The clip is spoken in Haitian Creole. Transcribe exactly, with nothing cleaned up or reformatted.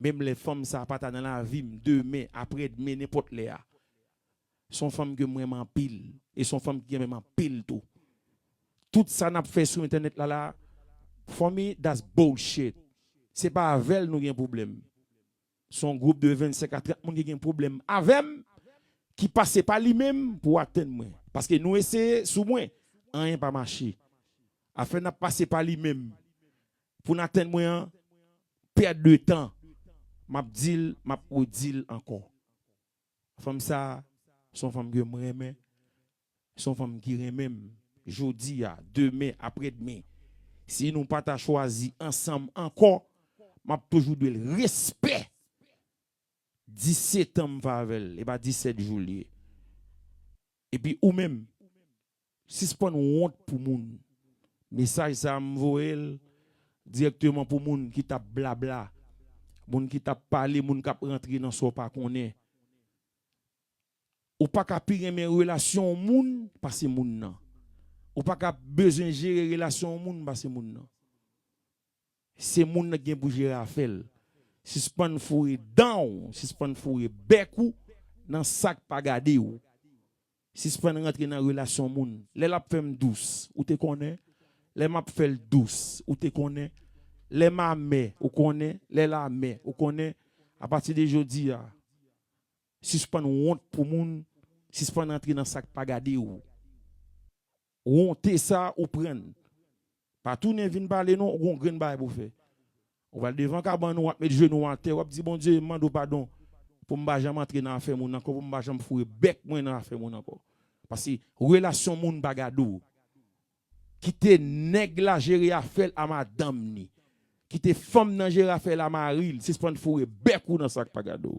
Menm lè fanm sa pa ta nan lavi m demen, aprè demen, nenpòt lè a. Se yon fanm ke m renmen anpil. E se yon fanm ki renmen m anpil tou. Tout sa n ap fè sou entènèt la la, for me, that's bullshit. Se pa avè l nou gen pwoblèm. Se yon gwoup de vennsenk a trant moun ki gen pwoblèm avè m, ki pase pa li menm pou atenn mwen. Paske nou eseye sou mwen, anyen pa mache. Afè n ap pase pa li menm pou n atenn mwen an, pèd de tan. M ap di l, m ap redi l ankò. Fanm sa, se yon fanm ke m renmen. Se yon fanm ki renmen m. Jodi a, demen, aprè demen. Si nou pa ta chwazi ansanm ankò, m ap toujou dwe l respè. Disèt an m fè avè l, e pa disèt jou l ye. Epi ou menm, sispann wont pou moun. Mesaj sa a m voye l dirèkteman pou moun ki t ap blabla, moun ki t ap pale, moun k ap rantre nan sa w pa konnen. Ou pa ka pi renmen relasyon yon moun pase moun nan. Ou pa ka bezwen jere relasyon yon moun pase moun nan. Se moun nan ki gen pou jere afè l. Sispann foure dan w, sispann foure bèk ou nan sa k pa gade w. Sispann rantre nan relasyon moun. Lè l ap fè m dous, ou te konnen. Lè m ap fè l dous, ou te konnen. Lè m amè, ou konnen. Lè l amè, ou konnen. Apati de jodi a, sispann wont pou moun, sispann rantre nan sa k pa gade w. Wonte sa ou pran. Pa tounen vin pale non, ou gon grenn bagay pou fè. Ou pral devan kabann ou, w ap met jenou w atè, w ap di, Bondye, m mande w padon pou m pa janm antre nan afè moun ankò, pou m pa janm foure bèk mwen nan afè moun ankò. Paske relasyon moun pa gade w. Kite nèg la jere afè l a madanm ni. Kite fanm nan jere afè l a mari l. Sispann foure bèk ou nan sa k pa gade w.